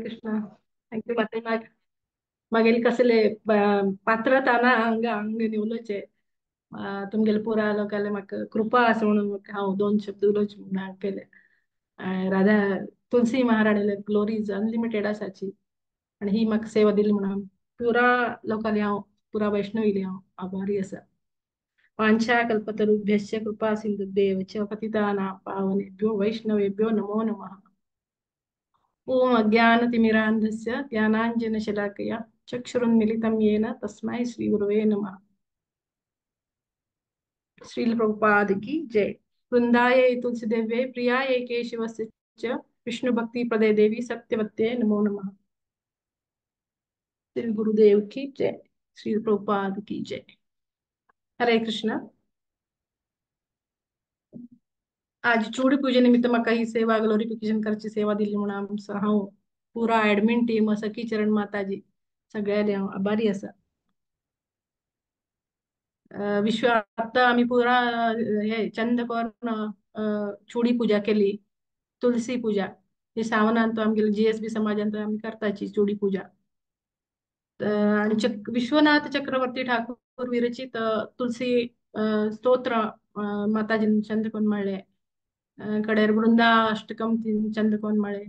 Krishna. Thank you. मागेली कसले पात्रता ना हांगा हांगा उलोवचें. तुमगेले पुरा लोकांले म्हाका कृपा आसा म्हणून हांव दोन शब्द उलोवचे म्हणून केले. राधा तुलसी महाराणीले ग्लोरीज अनलिमिटेड आसाची आणि ही म्हाका सेवा दिली म्हणून पुरा लोकांले हांव पुरा वैष्णवीले हांव आभारी आसा. वाञ्छा कल्पतरुभ्यश्च कृपा सिन्धुभ्येव च पतितानां पावनेभ्यो वैष्णवेभ्यो नमो नमः. ओम अज्ञानतिमिरान्धस्य ज्ञानाञ्जनशलाकया चक्षुरुन्मीलितं येन तस्मै श्रीगुरवे नमः. श्रील प्रभुपाद की जय. वृंदायै तुलसीदेव्यै प्रियायै केशवस्य च विष्णु भक्ति प्रदे देवी सत्यवत्यै नमो नमः. श्री गुरुदेव की जय. श्री प्रभुपाद की जय. हरे कृष्ण. आज चूडी पूजे निमित्त म्हाका ही सेवा ग्लोरिफिकेशन करची सेवा दिली म्हणून आमचो हांव पुरा एडमिन टीम सखी चरण माताजी सगळ्यांनी हांव आभारी आसा. विश्व आता आमी पुरा हे चंद करून चुडी पूजा केली, तुलसी पूजा ही सावनान तो आमगेले जीएसबी समाजान आमी करताची चुडी पूजा. आणि विश्वनाथ चक्रवर्ती ठाकूर विरचित तुलसी स्तोत्र माताजीन चंद्रकोन म्हळ्ळे, कडेर वृंदा अष्टकम चंद्रकोन म्हळ्ळे.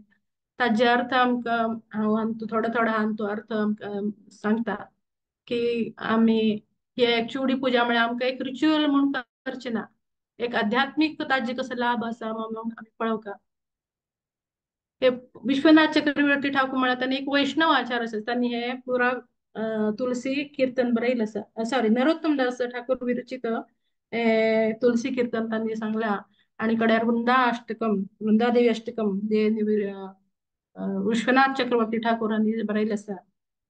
ताजे अर्थ आमकां हांव हांतू थोडो थोडो हांतू अर्थ आमकां सांगता की आमी हे चुडी पूजा म्हळ्यार आमकां एक रिच्युअल म्हूण करचें ना, एक आध्यात्मीक ताजे कसो लाभ आसा म्हणून आमी पळोवका. हे विश्वनाथ चक्रवर्ती ठाकूर म्हळ्यार तांणी एक वैष्णव आचार आसा, तांणी हे पुरा तुलसी कीर्तन बरयलें आसा. सॉरी, नरोत्तम दास ठाकूर विरचित तुलसी कीर्तन तांणी सांगला. आणि कड्यार वृंदा अष्टकम, वृंदादेवी अष्टकम जे विश्वनाथ चक्रवर्ती ठाकूर हांणी बरयलें आसा.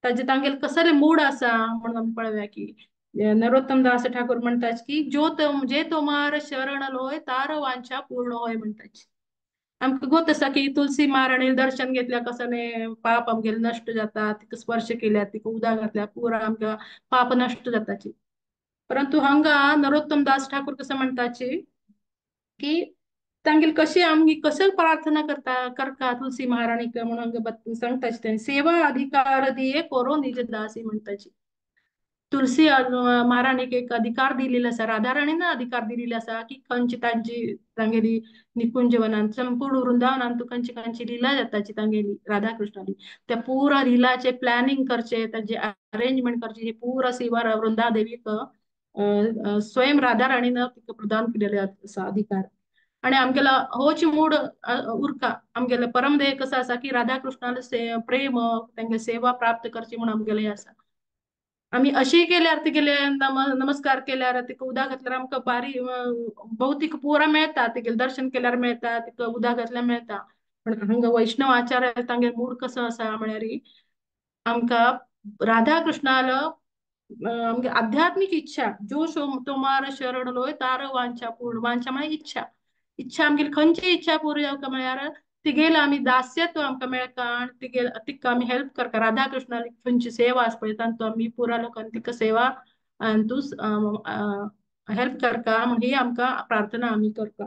ताजे तांगेले कसले मूड आसा म्हणून आमी पळोवया की नरोत्तम दास ठाकूर म्हणटात की जो जे तोमार शरण लोय तार वांछा पूर्ण होय म्हणटात. आमकां गोत आसा की तुलसी महाराणी दर्शन घेतल्या कसने पाप आमगेले नश्ट जाता, तिका स्पर्श केल्यार, तिका उदक घातल्यार पुरा आमकां पाप नश्ट जाताची. परंतु हांगा नरोत्तम दास ठाकूर कसं म्हणटाची की तांगेली कशी आमी कसं प्रार्थना करता करता तुलसी महाराणीक म्हणून सांगताची. तें सेवा अधिकार दिये कोरो निज दासी म्हणटाची. तुलसी महाराणीक एक अधिकार दिलेलो आसा, राधाराणीन अधिकार दिलेलो आसा की खंयची तांची तांगेली निकुंज वनांत संपूर्ण वृंदावनांत खंयची खंयची लिला जाताची तांगेली राधाकृष्णाली, त्या पुरा लिलाचे प्लॅनिंग करचे, ताजे अरेंजमेंट करचे, हे पुरा सेवा वृंदादेवीक स्वयं राधाराणीन तिका प्रदान केलेले आसा अधिकार. आणि आमगेलो होच मूड उरका आमगेलो परमदेह कसो आसा की राधाकृष्णाले प्रेम तांगे सेवा प्राप्त करची म्हणून आमगेले आसा. आमी अशी केल्यार तिगेले नमस्कार केल्यार तिका उदक घातल्यार आमकां बारी भौतीक पुरा मेळटा, तिगेले दर्शन केल्यार मेळटा, तिका उदक घातल्यार मेळटा. पण हांगा वैष्णव आचार्य तांगेलो मूड कसो आसा म्हळ्यार आमकां राधा कृष्णालो आमगे आध्यात्मीक इच्छा जो तोमार शरण लोय तार वांछा पूर्ण. वांछा म्हळ्यार इच्छा, इच्छा आमगेली खंयची इच्छा पूर्ण जावका म्हळ्यार तिगेले आमी दास्यत्व आमकां मेळटा आनी तिगेले तिका आमी हेल्प करता. राधा कृष्णाली खंयची सेवा आसा पळय तांतू आमी पुरा लोकांनी तिका सेवा तूं हेल्प करता म्हण ही आमकां प्रार्थना आमी करता.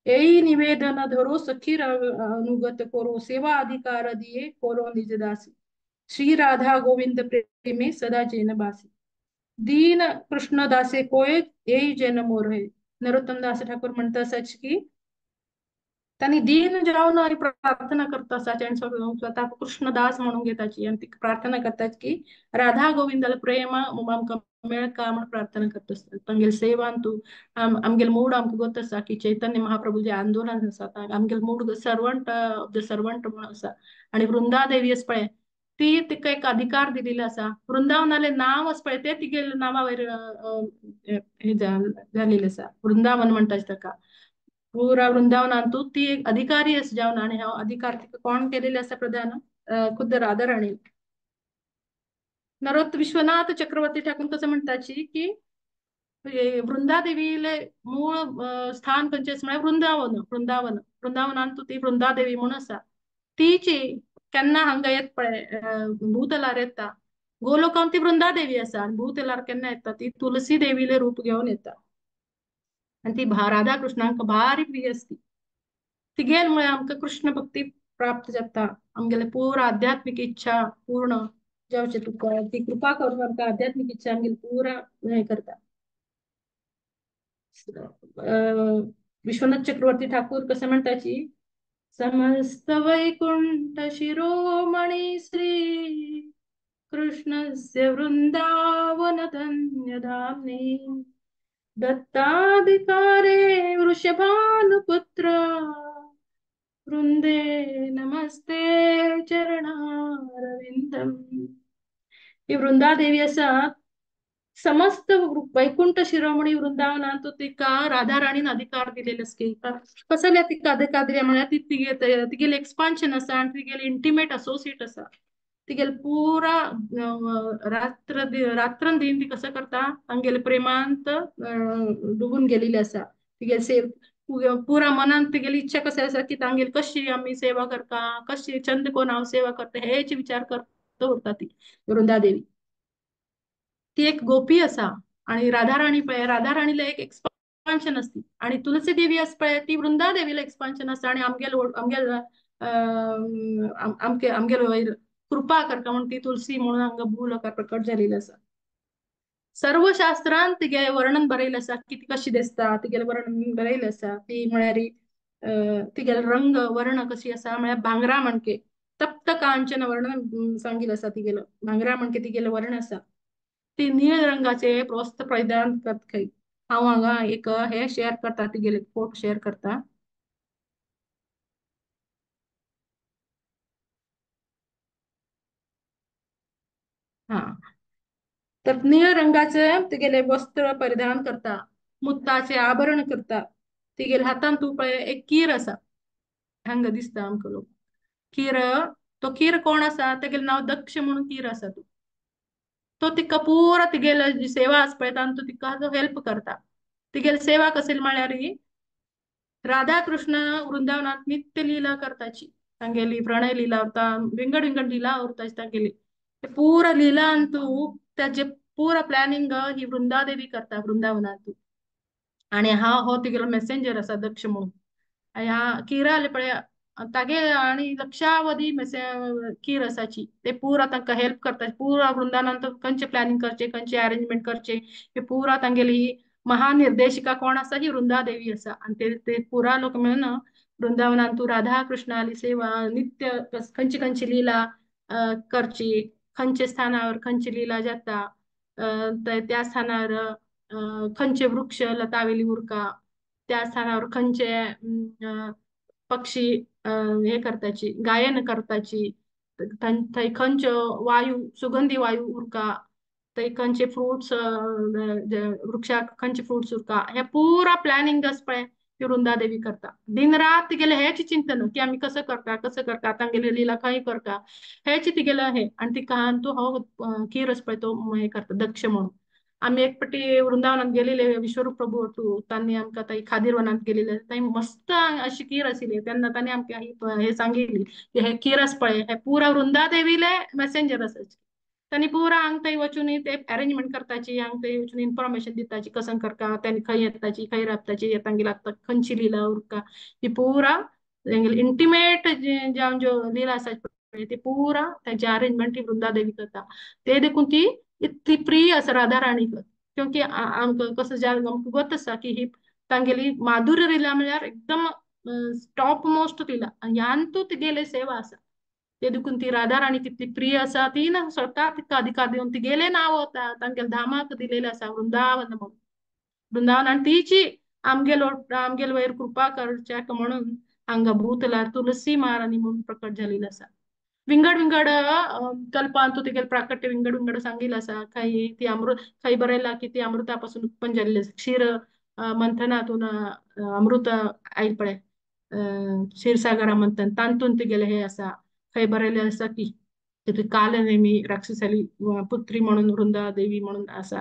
एई निवेदन धरो सखी अनुगत करो सेवा अधिकार दिये करो निज दासी श्री राधा गोविंद प्रेमी सदा जैन बासी दीन कृष्ण दासे कोय एई जैन मोर. हे नरोत्तम दास ठाकूर म्हणतात की त्यांनी दीन जावन आणि प्रार्थना करत आसाची आणि स्वतः कृष्णदास म्हणून घेताची आणि ती प्रार्थना करतात की राधा गोविंदाला प्रेम आमकां मेळका म्हण प्रार्थना करत आसतात. तांगेले सेवान तूं आमगेले मूड आमकां गोत आसा की चैतन्य महाप्रभू जे आंदोलन आसा आमगेले mood servant of the servant म्हणून आसा. आणि वृंदादेवी आसा पळय ती तिका एक अधिकार दिलेलो आसा. वृंदावनाले नांव आसा पळय ते तिगेले नांवा वयर हे जालेलें आसा, वृंदावन म्हणटात ताका. पुरा वृंदावनांतू ती एक अधिकारी आसा जावन आणि हांव अधिकार तिका कोण केलेले आसा प्रधान खुद्द राधाराणी. नरोत्त विश्वनाथ चक्रवर्ती ठाकूर कसं म्हणटाची की वृंदादेवीले मूळ स्थान खंयचें म्हळ्यार वृंदावन. वृंदावन वृंदावनांतू ती वृंदादेवी म्हणून आसा. तीची केन्ना हांगा येत पळय भूतलार येता, गोलोकांत ती वृंदादेवी आसा आनी भूतलार केन्ना येता ती तुलसी देवीले रूप घेवन येता आनी ती राधा कृष्णांक भारी प्रिय आसती. तिगेल मुळे आमकां कृष्ण भक्ती प्राप्त जाता. आमगेले पुरा आध्यात्मिक इच्छा पूर्ण जावचे तुका ती कृपा करून आमकां आध्यात्मिक इच्छा आमगेली पुरा हे करता. विश्वनाथ चक्रवर्ती ठाकूर कसं म्हणताची, समस्त वैकुंठ शिरोमणी श्री कृष्णस्य वृंदावन धन्य धामने दत्ताधिकारे वृषभानुपुत्र वृंदे नमस्ते चरणारविंदम. ही वृंदादेवी असा समस्त वैकुंठ शिरोमणी वृंदावनात तिका राधाराणीन अधिकार दिलेले की कसल्या तिका अधिकार दिले म्हळ्यार ती तिगेले एक्सपान्शन आसा आनी तिगेले इंटिमेट असोसिएट आसा. तिगेले पुरा रात्र रात्रंदीन ती कसं करता तांगेले प्रेमांत डुबून गेलेली आसा. तिगेले सेव पुरा मनांत तिगेली इच्छा कशी आसा की तांगेली कशी आमी सेवा करता, कशी चंद कोण हांव सेवा करता हेच विचार करता उरता ती वृंदादेवी. ती एक गोपी आसा आणि राधाराणी पळय राधाराणीला एक एक्सपान्शन असती आणि तुलसी देवी आसा पळय ती वृंदादेवीला एक्सपान्शन आसा आणि आमगेल आमगेल आमके आमगेल वयर कृपा करता म्हणून ती तुलसी म्हणून हांगा भूलोकार प्रकट झालेली आसा. सर्व शास्त्रांत तिगे वर्णन बरयलें आसा की ती कशी दिसता, तिगेलें वर्णन बरयलें आसा. ती म्हळ्यार तिगेले रंग वर्ण कशी आसा म्हळ्यार भांगरा म्हणके तप्त कांचन वर्णन सांगिल्लें आसा. तिगेलो भांगरा म्हणके तिगेलें वर्ण आसा. ती निळ रंगाचे वस्त्र परिधान करत खंय. हांव हांगा एक हे शेअर करता तिगेले फोटो शेअर करता. हा, तर निळ रंगाचे तिगेले वस्त्र परिधान करता, मुत्ताचे आभरण करता. तिगेले हातान तूं पळय एक कीर आसा, हांगा दिसता आमकां लोक कीर. तो कीर कोण आसा तेगेलें नांव दक्ष म्हणून कीर आसा. तो तो तिका पुरा तिगेले जी सेवा आसा पळय तांतूं तिका तो हेल्प करता. तिगेली सेवा कसली म्हळ्यार राधा कृष्ण वृंदावनांत नित्य लीला करताची, तांगेली प्रणय लीला उरता, विंगड विंगड लीला उरताची तांगेली. पुरा लीलांतू त्याचे पुरा प्लॅनिंग ही वृंदादेवी करता वृंदावनांतू. आणि हा हो तिगेलो मेसेंजर आसा दक्ष म्हणून. ह्या किराले पळय तागे आणि लक्षावधी कीर आसाची ते पुरा तांकां हेल्प करता. पुरा वृंदावनांत खंयचे प्लॅनिंग करचे, खंयचे अरेंजमेंट करचे हे पुरा तांगेली महानिर्देशिका कोण आसा ही वृंदादेवी आसा. आणि ते पुरा लोक मेळून वृंदावनांतू राधा कृष्णाली सेवा नित्य खंयची खंयची लीला करची, खंयचे स्थानावर खंयची लीला जाता, त्या स्थानावर खंयचे वृक्ष लतावेली उरका, त्या स्थानावर खंयचे पक्षी हे करताची गायन करताची, थंय खंयचो वायू सुगंधी वायू उरका, थंय खंयचे फ्रुट्स वृक्षाक खंयचे फ्रुट्स उरका, हे पुरा प्लॅनिंग आसा पळय ती वृंदादेवी करता. दिन रात तिगेलें हेच चिंतन की आमी कसं करता कसं करता, तांगेली लीला खंय करता हेच तिगेलें हे. आनी तिका तो हो कीर आसा पळय तो हे करता दक्ष म्हणून. आमी एक पटी वृंदावनांत गेलेले विश्वरूप प्रभू तांणी आमकां थंय खादीर वनांत गेलेले, थंय मस्त अशी कीर आशिल्ली. तेन्ना तांणी आमकां हे सांगिल्ली की हे कीर आसा पळय हे पुरा वृंदादेवीले मेसेंजर आसाची. तांणी पुरा हांग थंय वचून ते अरेंजमेंट करताची, हांग थंय वचून इन्फॉर्मेशन दिताची कसं करता, तांणी खंय येताची खंय राबताची, तांगेली आतां खंयची लीला उरका, ही पुरा तांगेली इंटिमेट जावन ज्यो लीला आसा पळय ती पुरा तांचे अरेंजमेंट ही वृंदादेवी करता. ते देखून ती इतली प्रिय आसा राधा राणीक, क्योंकि आमकां कसं जावन आमकां गोत आसा की ही तांगेली माधुर्य लीला म्हळ्यार एकदम टॉप मोस्ट लीला, ह्यान तिगेली सेवा आसा. ते देखून ती राधा राणी कितली प्रिय आसा. ती ना स्वता तिका अधिकार दिवन तिगेलें नांव तांगेल्या धामाक दिलेलें आसा वृंदावन म्हणून. वृंदावन आनी तिची आमगेलो आमगेल वयर कृपा करच्याक म्हणून हांगा भूतलार तुलसी महाराणी म्हणून प्रकट झालेली आसा. विंगड विंगड कल्पांतू तिगेले प्राकट्य विंगड विंगड सांगिल्लें आसा. काही ती अमृत खंय बरयलां की ती अमृतापासून उत्पन्न जाल्ली आसा. क्षीर मंथनातून अमृत आयल पळय क्षीरसागरा मंथन तांतून तिगेलें हे आसा. खंय बरयलें आसा की ती कालनेमी राक्षसाली पुत्री म्हणून वृंदादेवी म्हणून आसा.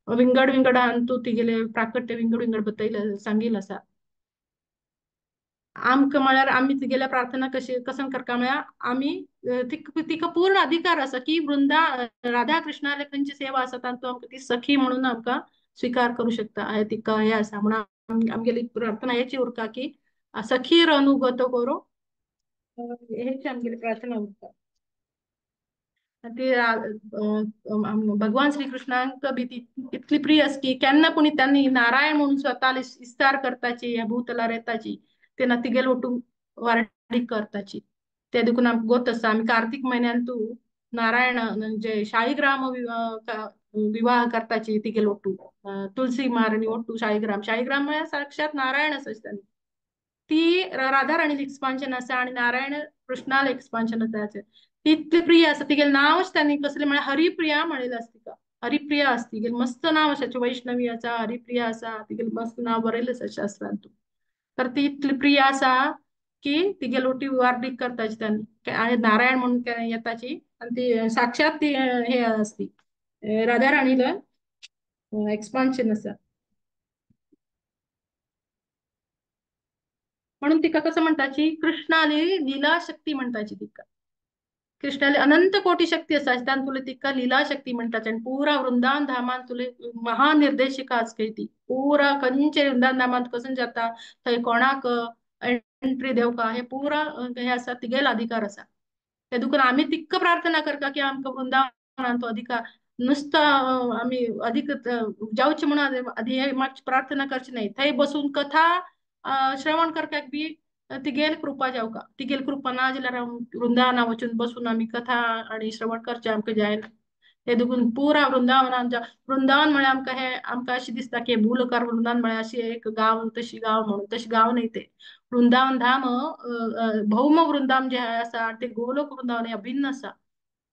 विंगड विंगड अंतू तिगेले प्राकट्य विंगड विंगड बतयलें सांगिल्लें आसा. आमकां म्हळ्यार आमी तिगेल्या प्रार्थना कशी कसं करता म्हळ्यार आमी तिका पूर्ण अधिकार आसा की वृंदा राधा कृष्णाले खंयची सेवा आसा तांतूं आमकां ती सखी म्हणून आमकां स्विकार करूं शकता. तिका हे आसा म्हणून आमगेली प्रार्थना हेची उरता की सखीर अनुगत करो हेच आमगेली प्रार्थना उरता. ती भगवान श्रीकृष्णांक बी ती इतली प्रिय आसा की केन्ना पुणी त्यांनी नारायण म्हणून स्वतः विस्तार करताची ह्या भूतलार येताची तेन्ना तिगेल ओटू वारडीक करताची. ते देखून आमकां गोत आसा आमी कार्तीक म्हयन्यान तूं नारायण म्हणजे शाळीग्राम विवाह करताची तिगेल ओटू तुलसी मारणी ओटू शाळीग्राम. शाळीग्राम म्हळ्यार साक्षात नारायण आसा तांणी. ती राधा राणीले एक्सपान्शन आसा आनी नारायण कृष्णाले एक्सपान्शन आसा. ती इतली प्रिय आसा तिगेलें नांवच तांणी कसलें म्हळ्यार हरिप्रिया म्हणलें आसा तिका. हरिप्रिया आसा तिगेलें मस्त नांव आसा, वैष्णवी आसा, हरिप्रिया आसा, तिगेलें मस्त नांव बरयलें आसा शास्त्रांत. तर ती इतली प्रिय आसा की तिगेल ओटी वार्डीक करताची तांणी आनी नारायण म्हणून येताची आनी ती साक्षात ती हे आसती राधा राणीला एक्सपान्शन आसा. म्हणून तिका कसं म्हणटाची कृष्णाली लीला शक्ती म्हणटाची तिका. कृष्णाली अनंत कोटी शक्ती आसा तातूंतले तिका लीला शक्ती म्हणटाची. आनी पुरा वृंदावन धामान तुले महानिर्देशिका आसता ती. पुरा खंयचे वृंदावन धामांत कसून जाता थंय कोणाक एंट्री देवका हे पुरा हे आसा तिगेल अधिकार आसा. ते देखून आमी तिक्क प्रार्थना करता की आमकां वृंदावनांत तो अधिकार नुसतं आमी अधिक जावचे म्हणून आदी हे मातशी प्रार्थना करची न्हय. थंय बसून कथा श्रवण करपाक बी तिगेल कृपा जावका. तिगेल कृपा ना जाल्यार वृंदावना वचून बसून आमी कथा आनी श्रवण करचें आमकां जायना. ते देखून पुरा वृंदावनान वृंदावन म्हळ्यार आमकां हे आमकां अशें दिसता की भूलकार वृंदावन म्हळ्यार अशी एक गांव तशी गांव म्हणून, तशी गांव न्हय ते. वृंदावन धाम भौम वृंदावन जे आसा ते गोलोक वृंदावन हे अभिन्न आसा.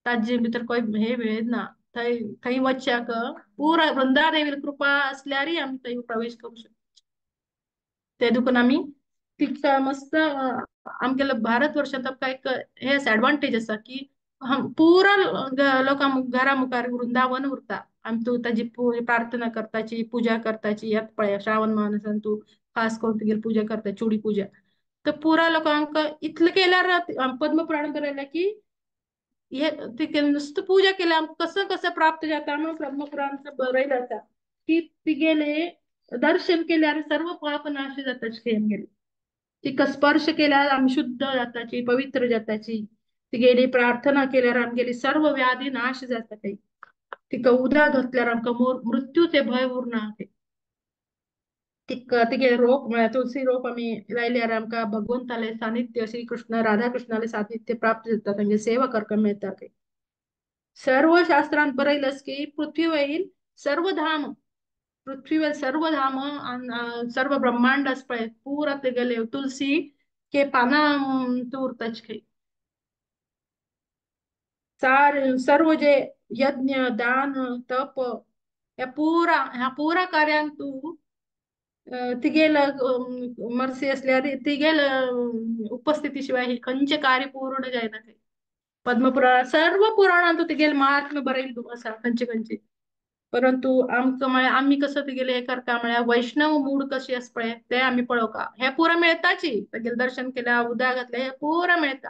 ताजे भितर खंय हे भेद ना. थंय थंय वचच्याक पुरा वृंदादेवील कृपा असल्यारय आमी थंय प्रवेश करूं शकता. ते देखून आमी तिका मस्त आमगेले भारत वर्षांत आमकां एक हे आसा एडवांटेज आसा की पुरा लोकां घरा मुखार वृंदावन उरता. आमी तूं ताजी प्रार्थना करताची पूजा करताची यात पळय श्रावण मासान तूं खास करून तुगेली पूजा करता चुडी पूजा. तर पुरा लोकांक इतलें केल्यार पद्मपुराण बरयलें की हे तिगे नुस्तं पूजा केल्यार आमकां कसं कसं प्राप्त जाता म्हणून पद्मपुराण बरयलें आसा की तिगेले दर्शन केल्यार सर्व पाप नाश जाता आमगेले. तिका स्पर्श केल्यार आमी शुद्ध जाताची पवित्र जाताची. तिगेली प्रार्थना केल्यार आमगेली सर्व व्याधी नाश जाता. तिका उदक घातल्यार आमकां मृत्यूचे भंय उरना. तिका तिगे रोप म्हळ्यार तुळसी रोप आमी लायल्यार आमकां भगवंताले सानिध्य श्री कृष्ण राधा कृष्णाले सानिध्य प्राप्त जाता. तांगे सेवा करपाक मेळटा. सर्व शास्त्रांत बरयलें की पृथ्वीवरील सर्व धाम पृथ्वीवर सर्व धाम सर्व ब्रह्मांड आसा पळय पुरा तेगेले तुलसी के पानां उरताच खंय. सर्व जे यज्ञ दान तप ह्या पुरा कार्यान तूं तिगेल मर्सी असल्यार तिगेल उपस्थिती शिवाय ही खंयचें कार्य पूर्ण जायना. पद्मपुराण सर्व पुराणांत तिगेल महात्म्य बरयल्लें आसा खंयचे खंयचे. परंतु आमकां म्हळ्यार आमी कसो तिगेले हे करता म्हळ्यार वैष्णव मूड कशी आसा पळय ते आमी पळोवका. हे पुरा मेळटाची तेगेलें दर्शन केल्यार उदक घातलें हे पुरा मेळटा.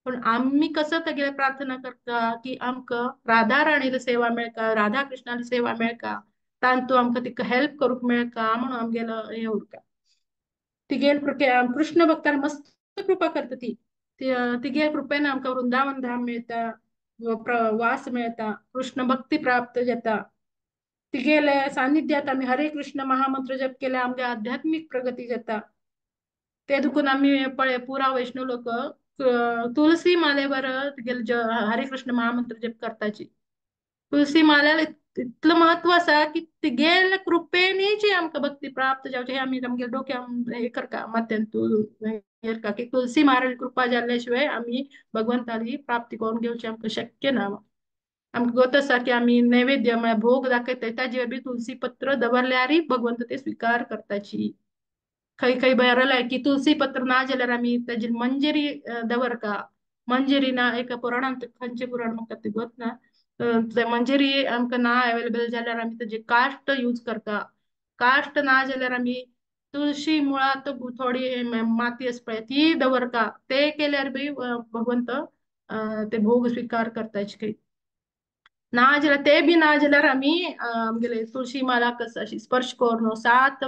पण आमी कसो तेगेले प्रार्थना करता की आमकां राधा राणीली सेवा मेळका राधा कृष्णाली सेवा मेळका तांतू आमकां तिका हेल्प करूंक मेळका म्हणून आमगेलो हे उरता. तिगेल कृष्ण भक्तान मस्त कृपा करता ती. तिगेल कृपेन आमकां वृंदावन धाम मेळटा वास मेळटा कृष्ण भक्ती प्राप्त जाता. तिगेले सानिध्यात आमी हरे कृष्ण महामंत्र जप केल्यार आमगे आध्यात्मीक प्रगती जाता. ते देखून आमी पळय पुरा वैष्णव लोक तुलसी मालेवर तिगेले हरे कृष्ण महामंत्र जप करताची. तुलसी माल्यार इतलें महत्व आसा की तिगेले कृपेनीच आमकां भक्ती प्राप्त जावची हे आमी आमगे डोक्यान हे करता माथ्यान हे करता की तुलसी मारल कृपा जाल्ल्या शिवाय आमी भगवंताली प्राप्ती करून घेवची आमकां शक्य ना. आमकां गोत आसा की आमी नैवेद्य म्हळ्यार भोग दाखयता ताजेर बी तुलसी पत्र दवरल्यारय भगवंत ते स्विकार करताची. खंय खंय बरयलां की तुलसी पत्र ना जाल्यार आमी ताजेर मंजेरी दवरता. मंजेरी ना एका पुराणांत खंयचें पुराण म्हाका तें गोत ना. मंजेरी आमकां ना अवेलेबल जाल्यार आमी ताजे काश्ट यूज करता. काश्ट ना जाल्यार आमी तुळशी मुळांत थोडी माती आसा पळय ती दवरता. ते केल्यार बी भगवंत ते भोग स्विकार करताची. ना जाल्यार ते बी ना जाल्यार आमी आमगेले तुळशी मालाक अशी स्पर्श करून 7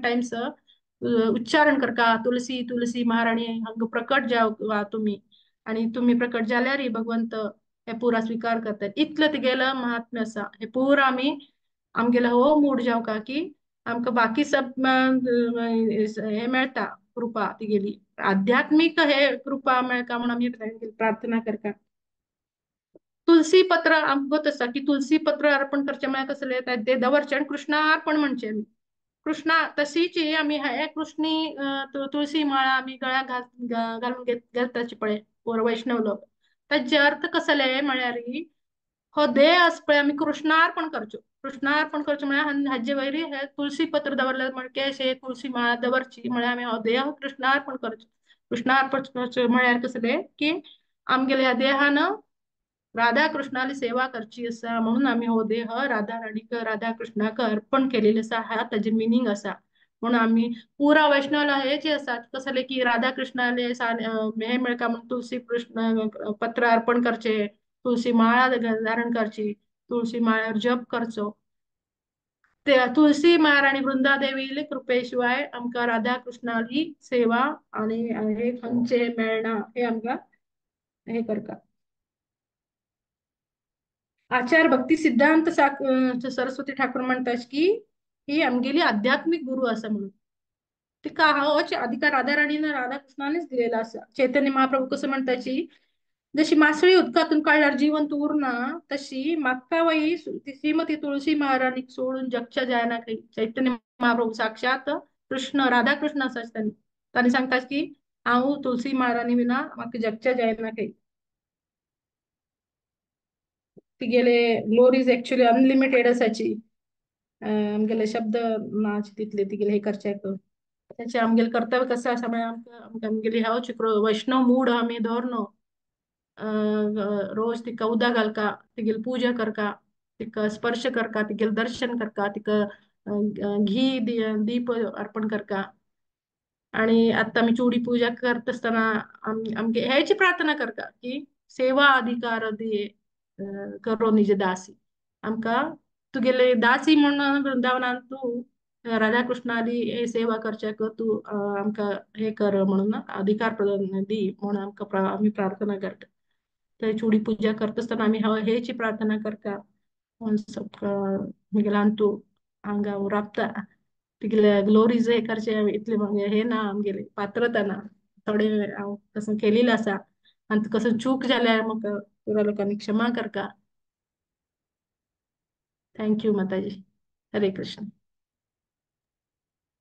टायम्स उच्चारण करका, तुलसी तुलसी महाराणी हांगा प्रकट जाव तुमी, आनी तुमी प्रकट जाल्यार भगवंत हे पुरा स्वीकार करतात. इतलें तिगेलें महात्म्य आसा. हे पुरा आमी आमगेलो हो मूड जावका की आमकां बाकी सब हे मेळटा कृपा तिगेली, आध्यात्मीक हे कृपा मेळका म्हणून आमी प्रार्थना करता. तुलसी पत्र आमकां गोत आसा की तुलसी पत्र अर्पण करचें म्हळ्यार कसलें, ते दवरचें आनी कृष्णार्पण म्हणचें आमी. कृष्णा तशीच आमी हे कृष्णी तुळसी माळा आमी गळ्याक घालून घालताची पळय वैष्णव लोक, ताजे अर्थ कसले म्हळ्यार हो देह आसा पळय आमी कृष्णार्पण करचो. कृष्णार्पण करचो म्हळ्यार हाजे वयर हे तुळसी पत्र दवरले म्हणजे हे तुळसी माळा दवरची म्हळ्यार आमी हो देह कृष्णार्पण करचो. कृष्णार्पण करचो म्हळ्यार कसले की आमगेल्या ह्या देहान राधा कृष्णाली सेवा करची आसा म्हणून आमी हो देह राधा राणीक राधा कृष्णाक अर्पण केलेले आसा, हा ताजे मिनींग आसा. म्हणून आमी पुरा वैष्णवला हे जे आसा कसले की राधा कृष्णाले हे मेळका म्हणून तुळसी कृष्ण पत्र अर्पण करचे, तुळसी माळा धारण करची, तुळसी माळ्यावर जप करचो. ते तुळसी महाराणी वृंदादेवीले कृपेशिवाय आमकां राधा कृष्णाली सेवा आनी हे खंयचे मेळना हे आमकां हे करता. आचार भक्ती सिद्धांत सरस्वती ठाकूर म्हणतात की ही आमगेली आध्यात्मिक गुरु आसा म्हणून. तिका होच अधिकार राधा राणीन राधा कृष्णानेच दिलेला आसा. चैतन्य महाप्रभू कसं म्हणताची, जशी मासळी उदकातून काढल्यार जिवंत उरना तशी माक्का वही श्रीमती तुळसी महाराणीक सोडून जगच्या जायना खंय. चैतन्य महाप्रभू साक्षात कृष्ण राधा कृष्ण आसा तांणी, तांणी सांगतात की हांव तुळसी महाराणी विना म्हाका जगच्या जायना खंय. तिगेले ग्लोरीज एक्चुअली अनलिमिटेड आसाची, आमगेले शब्द नाच तितले तिगेले हे करचे. त्याचे आमगेले कर्तव्य कसं आसा म्हळ्यार आमकां आमगेली हांव वैष्णव मूड आमी दवरनो, रोज तिका उदक घालका, तिगेली पूजा करका, तिका स्पर्श करका, तिगेले दर्शन करका, तिका घी दीप अर्पण करका. आणि आतां आमी चुडी पूजा करता आसतना आमगे हेची प्रार्थना करता की सेवा अधिकार दिये करो निज दासी, आमकां तुगेले दासी म्हणून वृंदावनान तूं राधा कृष्णाली हे सेवा करच्याक तूं आमकां हे कर म्हणून अधिकार प्रदान दी म्हणून आमकां आमी प्रार्थना करता. तर चुडी पूजा करता आसतना आमी हेची प्रार्थना करता, म्हगेल्यान तूं हांगा राबता तिगेले ग्लोरीज हे करचे इतले मागीर हे ना आमगेले पात्रता ना, थोडे हांव कसं केलेलें आसा आनी कसं चूक जाल्यार म्हाका पुरा लोकांनी क्षमा करका. Thank you माताजी. हरे कृष्ण.